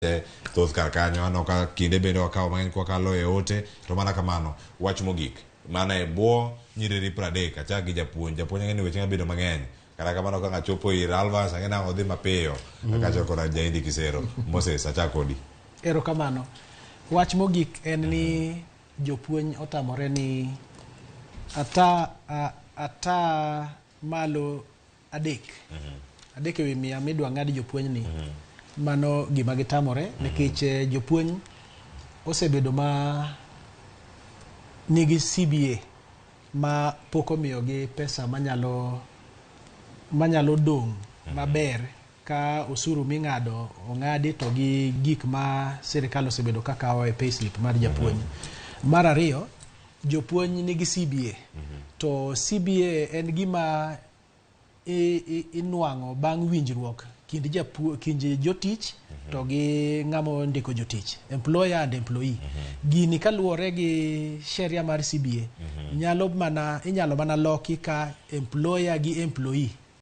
Te thoth kar kanyo aneno ka kinde bende wakawo mang'eny kwakalo e ote to mana kamano wach mogik mana e bwo nyiriri 30 achak gi japuonj japuonj ang'e ni weche bedo mang'eny kata kamano ka ng'achopo ir Alvas ang'e nang'o odhi mapiyo kaachiel koda Jaindi Kisero Moses achak kodi Erokamano. Wach mogik en ni jopuonj otamore ni ata, a, ata malo 3 3% midwa ng'ad jopuonj ni mano gima gitamore nikech jopuonj osebedo ma nigi CBA ma pok omiyogi pesa manyalo dong' maber ka osuru ming'ado ong'adi to gi gik ma sirikal osebedo ka kawo e payslip mar japuonj. Mar ariyo, jopuonj nigi CBA to CBA en gima inwang'o bang' winjruok kind kind jotich to gi ng'ama ondiko jotich, employer and employee. Gini kaluwore gi sheria mar CBA nyalo mana inyalo mana loki ka employer gi employee.